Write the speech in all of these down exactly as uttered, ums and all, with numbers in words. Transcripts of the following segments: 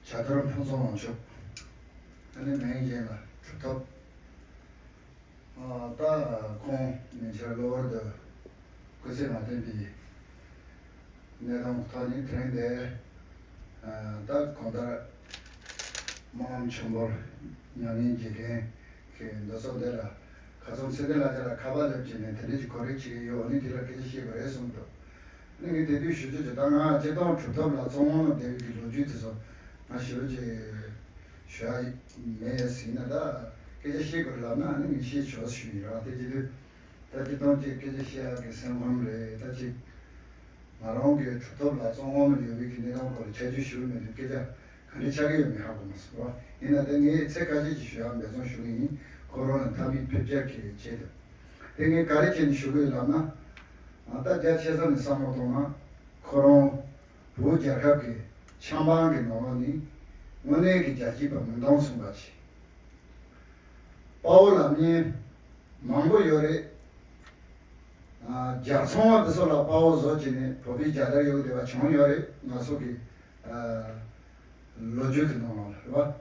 བྱ་དོར་ཕུན་ཚོགས་དབང་ཕྱུག་ཨ་ནི་མིང་གཞན་ལ་གྲུབ་ཐོབ། ཨ་ད་ཁོང་ཉེ་ཆར་གློ་བུར་དུ་སྐུ་ཚེ་མ་བརྟན་པའི་གནས་སྟངས་ཐོག་ནས་དེ་རིང་འདིར་ཨ་ད་གང་ལྟར་སྨོན་ལམ་ཆེན་པོར་མྱ་ངན་བྱེད་མཁན་གྱི་འདུ་ཚོགས་འདི་ལ་ཁ་སང་ཚེ་བརྟན་ལགས་ཀྱིས་ཁ་པར་སླེབས་བྱས་ནས་དེ་འདྲ་ཅིག་གོ་སྒྲིག་བྱེད་ཀྱི་ཡོད། ཨ་ནི་དེ་ལ་སྐད་ཆ་བཤད་དགོས་རེད་གསུངས་འདུག་ཨ་ནི་ངས་དེ་དུས་ཞུ་རྒྱུ་ཅིག་ད་ང་སྤྱིར་བཏང་གྲུབ་ཐོབ་ལགས་བཙོན་འོག་ནང་བསྡད་པའི་གི་ལོ་རྒྱུས་དེ་ཚོ་ང་ཞེ་པོ་ཅིག་ཞུ་ཡ་མེད་ཟེར་ན། ད་སྐད་ཆ་བཤད་དགོས་ལབ་ན་ཨ་ནི་ངས་བཤད་ཆོག་ཞུ་ཡིན་ར། དེ་བྱེད་དུས་ད་སྤྱིར་བཏང་ཅིག་སྐད་ཆ་བཤད་ཡ་གི་སེམས་ཁམས་རེད། ད་ཅིག་ང་རང་གི་གྲུབ་ཐོབ་ལགས་བཙོན་འོག་ནང་ཡོད་པའི་གི་གནས་སྟངས་སྐོར་ལ་ཆ་རྒྱུས་ཞུ་མེད་དུས་སྐད་ཆ་ག་འདྲ་ཆགས་ཀྱི་ཡོད་མེད་ཧ་གོ་མ་སོང་བ། ཡིན་ན་ད་ངས་ཚིག་ཁ་ཤས་ཅིག་ཞུ་ཡ་འབད་བརྩོན་ཞུ་གི་ཡིན། ཁོ་རང་ལ་འཐབ་མི་ཕེབས་རྒྱ་གི་ཆེད་དུ། དེ་ངས་ག་རེ་བྱས་ནས་ཞུ་དགོས་ལབ་ན། ཨ་ད་རྒྱ་ཆེ་ས་ནས་བསམ་བློ་གཏོང་ན། ཁོ་རང་བོད་རྒྱལ་ཁབ་ཀྱི་ཆབ་འབངས་ཀྱི་ནང་ལོགས་ནས་དངོས་གནས་ཀྱི་རྒྱལ་གཅེས་པ་མིང་དོན་མཚུངས་པ་ཅིག་དཔའ་བོ་ལབ་མཁན་མང་པོ་ཡོད་རེད། ཨ་རྒྱལ་ཚོང་བ་དེ་ཚོ་ལ་དཔའ་བོ་བཟོ་བྱས་ནས་བོད་པའི་རྒྱལ་དར་གཡོགས་བསྡད་པ་བྱུང་ཡོད་རེད། ང་ཚོ་གི་ཨ་ལོ་རྒྱུས་ཀྱི་ནང་ལོགས་ལ་རེད་བ།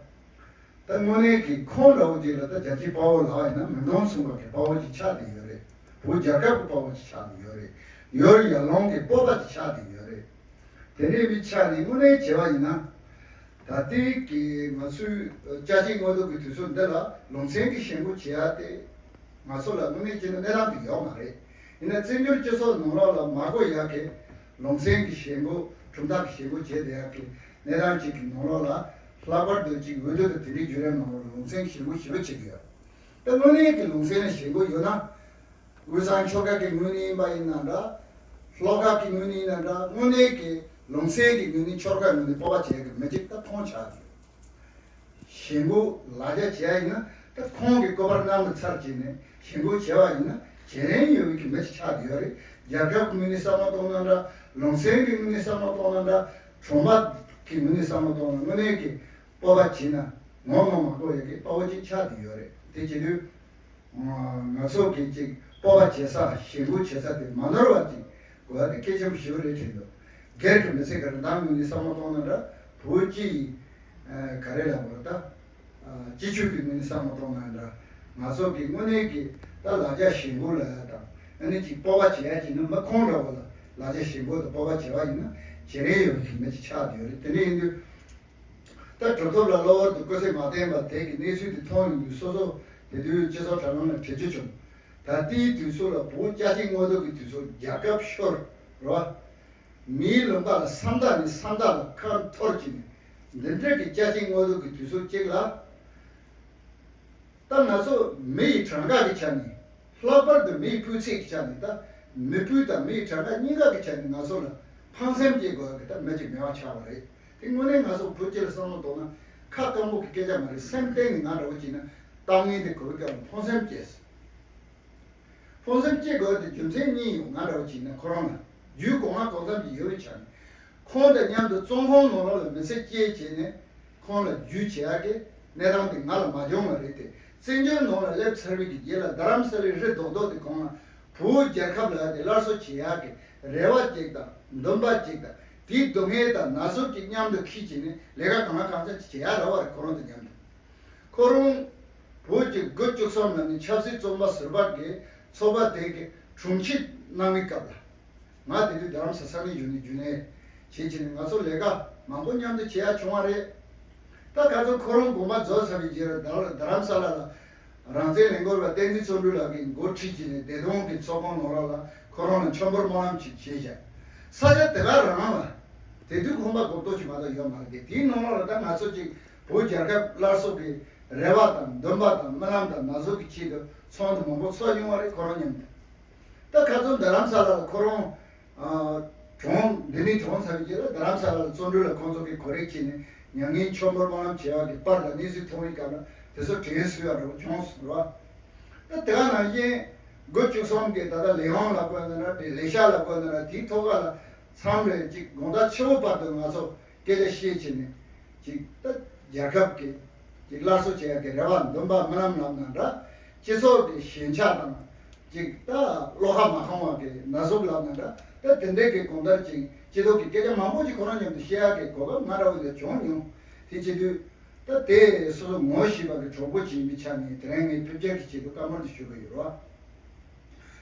ད་དངོས་གནས་ཀྱི་ཁོང་འདྲ་བོ་ཅིག་ལ་ད་རྒྱལ་གཅེས་དཔའ་བོ་ལབ་ཡིན་ན་མིང་དོན་མཚུངས་པ་གི་དཔའ་བོ་ཅིག་ཆགས་བསྡད་ཡོད་རེད། བོད་རྒྱལ་ཁབ་ཀྱི་དཔའ་བོ་ཅིག་ཆགས་བསྡད་ཡོད་རེད། ཡུལ་ཡར་ལུང་གི་སྤོབས་པ་ཅིག་ཆགས་བསྡད་ཡོད་རེད། དེ་འདྲའི་མི་ཆགས་ནས་དངོས་གནས་བྱས་པ་ཡིན་ན། ད་ལྟའི་གི་ང་ཚོའི་ཅ་ཆས་དངོས་འདུག་གི་དུས་ཚོད་འདི་ལ་ལུང་ཚན་གྱི་ཞེན་ཁོག་བྱེད་ཡ་དེ་ང་ཚོ་ལ་དངོས་གནས་བྱས་ན་གནས་སྟངས་དེ་ཡོད་མ་རེད། ཡིན་ན་བཙན་བྱོལ་སྤྱི་ཚོགས་ནང་ལོགས་ལ་མ་གོ་ཡ་གི་ལུང་ཚན་གྱི་ཞེན་ཁོག་གྲུབ་མཐའ་གི་ཞེན་ཁོག་བྱས་བསྡད་ཡ་གི་གནས་སྟངས་ཅིག་གི་ནང་ལོགས་ལ། ལྷག་པར་དུ་ཅིག་འོས་བསྡུ་དང་དེ་འདྲའི་བརྒྱུད་རིམ་ནང་ལོགས་ལ་ལུང་ཚན་གྱི་ཞེན་ཁོག་ཞེ་པོ་བྱེད་ཀྱི་ཡོད། ད་དངོས་གནས་ཀྱི་ལུང་ཚན་ལ་ཞེན་ཁོག་ཡོད་ན། དབུས་གཙང་ཆོལ་ཁ་གི་ངོས་ནས་ཡིན་པ་ཡིན་ན་འདྲ། ལྷོ་ཁ་གི་ངོས་ནས་ཡིན་ན་འདྲ། དངོས་གནས་ཀྱི་ལུང་ཚན་གྱི་ངོས་ནས་ཆོལ་ཁ་ངོས་ནས་སྤོབས་པ་བྱེད་ཀྱི་མི་གཅིག་ད་ཁོང་ཆགས་ཀྱི་ཡོད། ཞེན་ཁོག་ལ་རྒྱ་བྱས་ཡིན་ན་ད་ཁོང་གི་སྐུ་པར་གནམ་ལ་ཚར་བྱས་ནས་ཞེན་ཁོག་བྱས་པ་ཡིན་ན་བྱེད་རིན་ཡོད་པའི་གི་མི་ཞིག་ཆགས་བསྡད་ཡོད་རེད། རྒྱལ་ཁབ་ཀྱི་ངོས་ནས་བསམ་བློ་གཏོང་ན་འདྲ། ལུང་ཚན་གྱི་ངོས་ནས་བསམ་བློ་གཏོང་ན་འདྲ། གྲོང་པ་གི་ངོས་ནས་བསམ་བློ་གཏོང་ན་དངོས་གནས་ཀྱི་སྤོབས་པ་བྱས་ན་ངོ་ངོ་མ་གོ་ཡ་གི་དཔའ་བོ་ཅིག་ཆགས་བསྡད་ཡོད་རེད། དེ་བྱེད་དུས། ང་ཚོ་གི་ཅིག་སྤོབས་པ་བྱེད་ས་ཞེན་ཁོག་བྱེད་ས་དེ་མ་ནོར་བ་ཅིག་དགོས་ཡ་དེ་གལ་ཆེན་པོ་ཞེ་པོ་རེད་དྲན་འདུག་སྒེར་གྱི་མི་ཚེ་ག་རེ་འདང་ངོས་ནས་བསམ་བློ་གཏོང་ན་འདྲ། བོད་སྤྱི་ག་རེ་ལབ་དགོས་རེད་ད། སྤྱི་སྤྱོད་ཀྱི་ངོས་ནས་བསམ་བློ་གཏོང་ན་འདྲ། ང་ཚོ་གི་དངོས་གནས་ཀྱི་ད་ལ་རྒྱ་ཞེན་ཁོག་ལབ་ཡ་དང་ཨ་ནི་ཅིག་སྤོབས་པ་བྱེད་ཡ་ཅིག་ནི་མི་ཁོང་འདྲ་བོ་ལ་ལ་རྒྱ་ཞེན་ཁོག་དང་སྤོབས་པ་བྱེད་པ་ཡིན་ན་བྱེད་རིན་ཡོད་པའི་མི་ཅིག་ཆགས་བསྡད་ཡོད་རེད། དེ་འདྲ་ཡིན་དུས། ད་གྲུབ་ཐོབ་ལགས་གློ་བུར་དུ་སྐུ་ཚེ་མ་བརྟན་པ་དེ་གི་གནས་ཚུལ་དེ་མཐོང་ཡོང་དུས་སོ་སོ་དེ་དུས་སྤྱི་ཚོགས་དྲ་ལམ་ལ་བྲིས་རྒྱུ་བྱུང་། ད་ལྟའི་དུས་ཚོད་ལ་བོད་རྒྱ་ཆེའི་དངོས་འདུག་གི་དུས་ཚོད་རྒྱལ་ཁབ་ཤོར་རོ། མིའི་ལུང་པ་ལ་ས་མཐའ་ནས་ས་མཐའ་ལ་ཁ་འཐོར་གྱིས་ནས་འདི་འདྲ་གི་རྒྱ་ཆེའི་དངོས་འདུག་གི་དུས་ཚོད་ཅིག་ལ། ད་ང་ཚོ་མི་ཡི་གྲངས་ཀ་གི་ཆ་ནས། ལྷག་པར་དུ་མི་ཡི་སྤུས་ཚད་ཀྱི་ཆ་ནས་ད་མི་སྤུས་དང་མི་ཡི་གྲངས་ཀ་གཉིས་ཀ་གི་ཆ་ནས་ང་ཚོ་ལ་ཕངས་སེམས་སྐྱེ་དགོས་ཀྱི་ད་མི་གཅིག་མེད་པ་ཆགས་པ་རེད། དེ་དངོས་གནས་ང་ཚོ་བོད་སྤྱི་ལ་བསམ་བློ་གཏོང་ན་ཁ་སྐམ་པོ་གི་སྐད་ཆ་མ་རེད། སེམས་གཏིང་ནས་ང་འདྲ་བོ་བྱས་ན་གཏམ་ངན་དེ་གོ་བའི་སྐབས་ལ་ཕངས་སེམས་སྐྱེས། ཕངས་སེམས་སྐྱེ་དགོས་དེ་རྒྱུ་མཚན་གཉིས་ཡོད། ང་འདྲ་བོ་བྱས་ན་ཁོ་རང་ལ་རྒྱུས་གང་ལ་གང་འཚམ་ཞིག་ཡོད་པའི་ཆ་ནས། ཁོང་དང་མཉམ་དུ་བཙོན་ཁང་ནང་ལོགས་ལ་མི་ཚེ་སྐྱེལ་བྱས་ནས་ཁོང་ལ་རྒྱུས་བྱེད་ཡག་གི་གནས་སྟངས་དེ་ང་ལ་མ་བྱུང་བ་རེད་དེ། བཙན་བྱོལ་ནང་ལ་སླེབས་ཚར་བའི་གི་རྗེས་ལ་རྡ་རམ་ས་ལའི་རི་རྡོག་རྡོག་དེ་གང་ལ་བོད་རྒྱལ་ཁབ་ལ་དེ་སླར་གསོ་བྱེད་ཡག་གི་རེ་བ་ཅིག་དང་འདུན་པ་ཅིག་དང་དེའི་སྡུག་བསྔལ་དང་ན་ཟུག་ཅིག་མཉམ་དུ་འཁྱེར་བྱས་ནས་ལས་ཀ་གང་ལ་གང་འཚམ་ཅིག་བྱེད་ཡག་རེ་བ་རེད། ཁོ་རང་དང་མཉམ་དུ། ཁོ་རང་བོད་ཀྱི་དགུ་བཅུ་གསུམ་ལ་ནི་ཆབ་སྲིད་བཙོན་པ་ཟུར་པ་གི་ཚོགས་པ་དེ་གི་དྲུང་ཆེ་གནང་བའི་སྐབས་ལ། ང་དེ་དུས་རྡ་རམ་ས་ས་གནས་རྒྱུན་ནས་རྒྱུན་ལས་བྱེད་ཀྱི་ནི་ང་ཚོ་ལས་ཀ་མང་པོ་མཉམ་དུ་བྱེད་ཡ་བྱུང་བ་རེད། ད་ག་ཚོད་ཁོ་རང་དགོངས་པ་རྫོགས་ཚར་བའི་རྗེས་ལ་རྡ་རྡ་རམ་ས་ལ་ལ་རང་བཙན་ལས་འགུལ་བ་བསྟན་འཛིན་བརྩོན་འགྲུས་ལགས་ཀྱིས་འགོ་ཁྲིད་ཀྱི་ནི་བདེ་དོན་གྱི་ཚོགས་ཁང་ནང་ལོགས་ལ་ཁོ་རང་ལ་མཆོད་འབུལ་སྨོན་ལམ་ཅིག་བྱས་བཞག་ས་ཆ་དེ་ག་རང་ལ་དེ་དུས་ཁང་པ་སྒོར་ཏོག་ཅིག་མ་གཏོགས་ཡོད་མ་རེད་དེ། དེའི་ནང་ལོགས་ལ་ད་ང་ཚོ་ཅིག་བོད་རྒྱལ་ཁབ་སླར་གསོ་གི་རེ་བ་དང་འདུན་པ་དང་སྨོན་ལམ་དང་ན་ཟུག་གི་ཆེད་དུ་ཚོགས་འདུ་མང་པོ་ཚོགས་མྱོང་བ་རེད། ཁོ་རང་མཉམ་དུ། ད་ཁ་སང་རྡ་རམ་ས་ལ་ལ་ཁོ་རང་ཨ་གྲོངས། འདི་ནས་གྲོངས་ཚར་བའི་རྗེས་ལ་རྡ་རམ་ས་ལ་ལ་བརྩོན་འགྲུས་ལ་ཁོང་ཚོ་གིས་གོ་རེ་བྱས་ནས་མྱ་ངན་མཆོད་འབུལ་སྨོན་ལམ་བྱེད་ཡག་གི་པར་དང་གནས་ཚུལ་མཐོང་བའི་སྐབས་ལ་དེ་ཚོ་དྲན་གསོས་ཡག་འདྲ་བོ་བྱུང་སོང་ར། ད་དེ་ག་ནང་བཞིན་དགུ་བཅུ་གསུམ་གི་ད་ལྟ་ལས་དབང་ལ་བཀོད་ན་འདྲ་དེ་ལས་ཤག་ལ་བཀོད་ན་འདྲ་དེའི་ཐོག་ཁ་ལ་མཚམས་རེ་ཅིག་དགོང་དག་ཕྱི་པོ་བར་དུ་ང་ཚོ་སྐད་ཆ་བཤད་བྱས་ནས་ཅིག་ད་རྒྱལ་ཁབ་ཀྱི་ཅིག་སླར་གསོ་བྱེད་ཡག་གི་རེ་བ་འདུན་པ་སྨོན་ལམ་ལབ་ན་འདྲ། སྤྱི་ཚོགས་ཀྱི་ཞེན་ཆགས་དང་ཅིག་ད་བློ་ཁ་མ་ཁོང་བ་གི་ན་ཟུག་ལབ་ན་འདྲ། ད་དེ་འདྲའི་གི་གང་ལྟར་ཅིག་སྤྱི་ཚོགས་ཀྱི་སྐད་ཆ་མང་པོ་ཅིག་ཁོ་རང་མཉམ་དུ་བཤད་ཡག་གི་གོ་སྐབས་ང་འདྲ་བོ་འདི་བྱུང་མྱོང་། དེ་བྱེད་དུས་ད་དེ་སོ་སོ་ངོ་ཤེས་པ་གི་གྲོགས་པོ་ཅིག་ཡིན་པའི་ཆ་ནས་དེ་རིང་ངས་ཕེབས་སྐྱེལ་གྱི་ཆེད་དུ་བཀའ་མོལ་དེ་ཞུ་གི་ཡོད་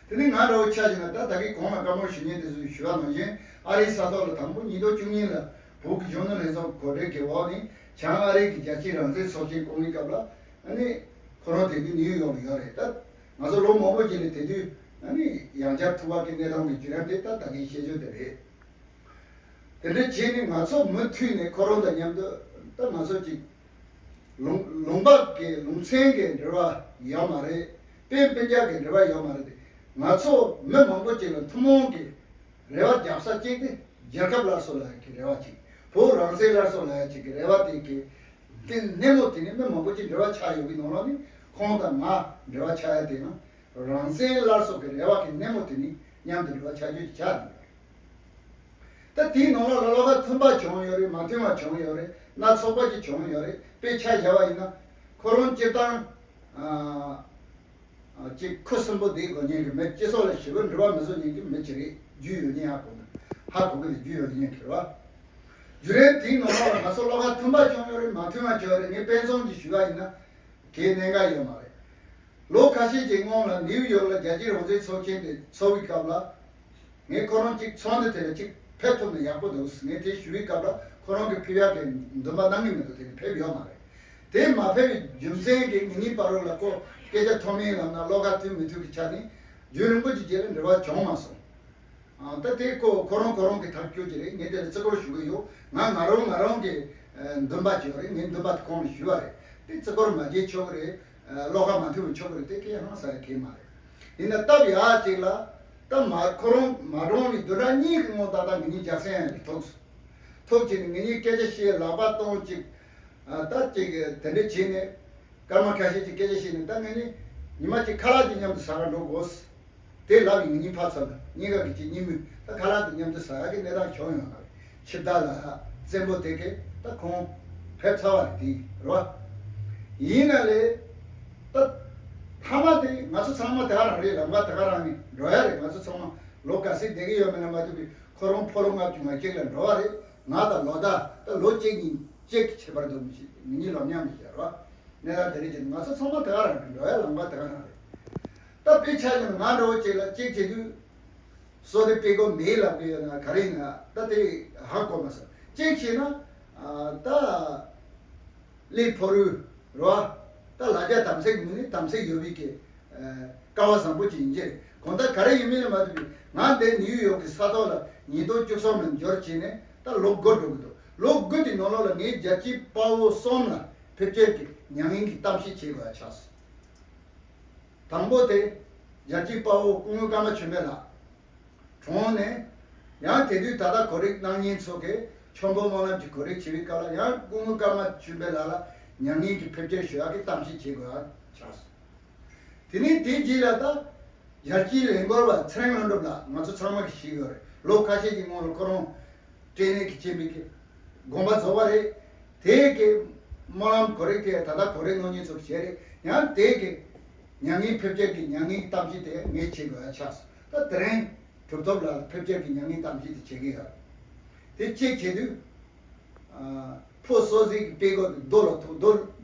རེད་བ། དེ་ནས་ང་འདྲ་བོ་ཆ་བཞག་ན་ད་ད་གིན་གོང་ལ་བཀའ་མོལ་ཞུ་མཁན་དེ་ཚོས་ཞུ་བ་ནང་བཞིན་ཨ་རིའི་ས་ཐོག་ལ་དང་པོ་ཉིས་སྟོང་བཅུ་གཉིས་ལ་བོད་ཀྱི་གཞོན་ནུ་ལྷན་ཚོགས་གོ་སྒྲིག་གི་འོག་ནས་བྱང་ཨ་རི་གི་རྒྱལ་སྤྱིའི་རང་བཙན་ཚོགས་ཆེན་བསྐོང་བའི་སྐབས་ལ་ཨ་ནི་ཁོ་རང་དེ་དུས་ནིའུ་ཡོག་ལ་ཡོད་རེད། ད་ང་ཚོ་ལོ་མང་པོ་རྗེས་ནས་དེ་དུས་ཨ་ནི་ཡང་བསྐྱར་ཐུག་པ་གི་གནས་སྟངས་ཀྱི་བརྒྱུད་རིམ་དེ་ད་ད་གིན་ཤེས་ཚོད་དེ་རེད། དེ་འདྲ་བྱས་ནས་ང་ཚོ་མུ་མཐུད་ནས་ཁོ་རང་དང་མཉམ་དུ་ད་ང་ཚོ་ཅིག་ལུང་ལུང་པ་གི་ལུང་ཚན་གྱི་འབྲེལ་བ་ཡོད་མ་རེད། སྤུན་སྤུན་ཀྱག་གི་འབྲེལ་བ་ཡོད་མ་རེད་དེ། ང་ཚོ་མི་མང་པོ་ཅིག་ལ་ཐུན་མོང་གི་རེ་བ་རྒྱབ་ས་གཅིག་དེ་རྒྱལ་ཁབ་སླར་གསོ་ལབ་ཡ་གི་རེ་བ་གཅིག་བོད་རང་བཙན་སླར་གསོ་ལབ་ཡ་གཅིག་གི་རེ་བ་དེ་གི་དེ་སྣེ་མོ་དེ་ནི་མི་མང་པོ་ཅིག་འབྲེལ་བ་ཆགས་ཡོད་གི་ནང་ལོགས་ནས་ཁོང་དང་ང་འབྲེལ་བ་ཆགས་ཡ་དེ་ན། རང་བཙན་སླར་གསོ་གི་རེ་བ་གི་སྣེ་མོ་དེ་ནི་མཉམ་དུ་འབྲེལ་བ་ཆགས་རྒྱུ་ཆགས་འདུག་ད་དེའི་ནང་ལོགས་ལ་བློ་ཁ་མཐུན་པ་བྱུང་ཡོད་རེད། མ་མཐུན་པ་བྱུང་ཡོད་རེད། སྣ་ཚོགས་པ་ཅིག་བྱུང་ཡོད་རེད། དཔེ་ཆ་བཞག་པ་ཡིན་ན་ཁོ་རང་སྤྱིར་བཏང་ཨ་ཨ་ཅིག་ཁུ་སིམ་པོ་བསྡད་དགོས་མཁན་གྱི་མི། སྤྱི་ཚོགས་ལ་ཞེ་པོ་འབྲེལ་བ་མི་བཟོ་མཁན་གྱི་མི་ཅིག་རེད། རྒྱུས་ཡོད་མཁན་ཧ་གོ་ཧ་གོ་གི་རེད། རྒྱུས་ཡོད་མཁན་གྱི་རེད་བ། བརྒྱུད་རིམ་དེའི་ནང་ལོགས་ལ་ང་ཚོ་བློ་ཁ་མཐུན་པ་བྱུང་ཡོད་རེད། མ་མཐུན་པ་བྱུང་ཡོད་རེད། ངས་དཔེ་མཚོན་ཅིག་ཞུ་བ་ཡིན་ན་དེའི་གནད་འགག་ཡོད་མ་རེད། ལོ་ཁ་ཤས་ཀྱི་སྔོན་ལ་ནིའུ་ཡོག་ལ་རྒྱལ་སྤྱིའི་རང་བཙན་ཚོགས་ཆེན་དེ་ཚོགས་པའི་སྐབས་ལ། ངས་ཁོ་རང་གཅིག་ཚོགས་འདུ་དེ་ལ་གཅིག་ཕེབས་ཐུབ་ན་ཡག་པོ་འདུག་ངས་དེ་ཞུ་བའི་སྐབས་ལ་ཁོ་རང་གིས་ཕེབས་ཡག་གི་འདུན་པ་གནང་གི་མི་འདུག་དེ་ནི་ཕེབས་ཡོད་མ་རེད། དེ་མ་ཕེབས་པའི་རྒྱུ་མཚན་གྱིས་ངེད་གཉིས་བར་ལ་ཁོ་སྐད་ཆ་མཐོ་དམན་ལབ་ན་བློ་ཁ་མཐུན་མི་མཐུན་གྱི་ཆ་ནས་རྒྱུན་རིང་པོ་ཅིག་རྗེས་ལ་འབྲེལ་བ་བྱུང་མ་སོང་། ཨ་ད་དེ་ཁོ་ཁོ་རང་ཁོ་རང་གི་ཐག་གཅོད་ཀྱི་རེད། ངས་དེ་ལ་བརྩི་བཀུར་ཞུ་གི་ཡོད། ང་ང་རང་ང་རང་གི་ཨ་འདུན་པ་ཅིག་ཡོད་རེད། ངའི་འདུན་པ་དེ་ཁོང་ལ་ཞུས་པ་རེད། དེ་བརྩི་བཀུར་མ་བྱེད་ཆོག་གི་རེད། ཨ་བློ་ཁ་མ་མཐུན་པ་ཆོག་གི་རེད། དེ་ཁས་ལེན་ཟེར་ཡ་གང་ཡང་མ་རེད། ཡིན་ན་སྟབས་ཡག་ཅིག་ལ་ད་མ་ཁོ་རང་མ་གྲོངས་པའི་བདུན་ཕྲག་གཉིས་ཀྱི་སྔོན་ཏག་ཏག་ངེད་གཉིས་རྒྱག་སེང་ཡང་གི་ཐུག་སོང་། ཐུག་བྱས་ནས་ངེད་གཉིས་སྐད་ཆ་བཤད། ལག་པ་གཏོང་ཅིག་ཨ་ད་ཅིག་དེ་འདྲ་བྱས་ནས་སྐར་མ་ཁ་ཤས་ཅིག་སྐད་ཆ་བཤད་ནས། ད་ངེད་གཉིས་ཉི་མ་གཅིག་ཁ་ལག་ཅིག་མཉམ་དུ་ཟ་ག་འགྲོ་དགོས། དེ་ལབ་ཡིན། ངེད་གཉིས་ཕར་ཚུར་ལ་གཉིས་ཀ་གི་ཅིག་གཉིས་མོས་ད་ཁ་ལག་དེ་མཉམ་དུ་ཟ་ཡག་གི་གནས་སྟངས་བྱུང་ཡོད་མ་རེད། ཕྱི་ཟླ་ལ་བཙན་པོ་དེ་གས་ད་ཁོང་ཕེབས་ཚར་བ་རེད། དེ་རེད་བ། ཡིན་ན་ལས་ད་མཐའ་མ་དེ་ང་ཚོ་ཚང་མ་དེ་ག་རང་རེད། ལམ་ཁ་དེ་ག་རང་ནས་འགྲོ་ཡ་རེད། ང་ཚོ་ཚང་མ་ལོ་ག་ཚོད་བསྡད་ཀྱི་ཡོད་མེད་ལ་མ་ལྟོས་པའི་ཁོ་རང་ཕོ་ལོ་ལྔ་བཅུ་ང་གཅིག་ལ་འགྲོ་བ་རེད། ང་དང་ལོ་ཟླ་ད་ལོ་གཅིག་གཉིས་གཅིག་གི་ཁྱད་པར་དུ་མི་ཤེས། ངེད་གཉིས་ལོ་མཉམ་མི་ཤེས་རེད་བ། གནས་སྟངས་དེ་རེད་ཅེ་ན་ང་ཚོ་ཚང་མ་དེ་ག་རང་རེད། འགྲོ་ཡ་ལམ་ཁ་དེ་ག་རང་རེད། ད་དཔེ་ཆ་བཞག་ན་ང་འདྲ་བོ་ཅིག་ལ་གཅིག་བྱེད་དུས་བསོད་བདེ་དཔེ་དགོས་མེད་ལབ་ཀྱི་ཡོད་ན་ག་རེ་ཡིན་ན་ད་དེ་ཧ་གོ་མ་སོང་། གཅིག་བྱས་ན་ཨ་ད་ཀླད་ཕོ་རུས་རེད་བ། ད་ལ་རྒྱ་དམ་ཚིག་མིན་ནི་དམ་ཚིག་ཡོད་པའི་གི་ཨ་སྐལ་བ་བཟང་པོ་ཅིག་ཡིན་གྱི་རེད། གང་ལྟར་ག་རེ་ཡིན་མིན་ལ་མ་ལྟོས་པའི་ང་འདི་ནིའུ་ཡོག་གི་ས་ཐོག་ལ་ཉིས་སྟོང་བཅུ་གསུམ་ལ་འབྱོར་བྱས་ནས་ད་ལོ་དགུ་འགྲོ་གི་འདུག་ལོ་དགུ་དེ་ནང་ལོགས་ལ་ངས་རྒྱལ་གཅེས་དཔའ་བོ་གསུམ་ལ་ཕེབས་སྐྱེལ་གྱི་མྱ་ངན་གྱི་གཏམ་བཤད་བྱེད་དགོས་ཡ་ཆགས་སོང་། དང་པོ་དེ་རྒྱལ་གཅེས་དཔའ་བོ་སྐུ་ངོ་ཀརྨ་ཆོས་འཕེལ་ལགས་གྲོངས་ནས། ཡང་དེ་དུས་ད་ལྟ་གོ་སྒྲིག་གནང་མཁན་ཚོ་གིས་ཆོམ་པོ་སྨོན་ལམ་གྱི་གོ་སྒྲིག་བྱེད་པའི་སྐབས་ལ་ཡང་སྐུ་ངོ་ཀརྨ་ཆོས་འཕེལ་ལགས་ལ་མྱ་ངན་གྱི་ཕེབས་སྐྱེལ་ཞུ་ཡག་གི་གཏམ་བཤད་བྱེད་དགོས་ཡ་ཆགས་སོང་། དེ་ནས་དེའི་རྗེས་ལ་ད་རྒྱལ་སྤྱིའི་ལས་འགུལ་བ་ཚེ་རིང་བློ་གྲོས་ལགས་ང་ཚོ་ཚང་མ་གིས་ཤེས་ཀྱི་ཡོད་རེད། ལོ་ཁ་ཤས་ཀྱི་སྔོན་ལ་ཁོ་རང་སྐྲན་ནད་ཀྱིས་རྐྱེན་པས་ཀྱི་དགོངས་པ་རྫོགས་པ་རེད། དེ་གི་སྨོན་ལམ་གོ་སྒྲིག་དེ་ད་ལྟ་གོ་སྒྲིག་གནང་མཁན་ཚོ་བྱས་རེད། ཡང་དེ་གི་མྱ་ངན་ཕེབས་སྐྱེལ་གྱི་མྱ་ངན་གྱི་གཏམ་བཤད་དེ་ངས་བྱེད་དགོས་ཡ་ཆགས་སོང་། ད་དེ་རིང་གྲུབ་ཐོབ་ལགས་ལ་ཕེབས་སྐྱེལ་གྱི་མྱ་ངན་གཏམ་བཤད་དེ་བྱེད་ཀྱི་ཡོད། དེ་གཅིག་བྱེད་དུས། ཨ་ཕོ་བསོད་ཟད་ཀྱི་དཔྲལ་གོ་དེ་རྡོ་ལ་ཐུག་རྡོ་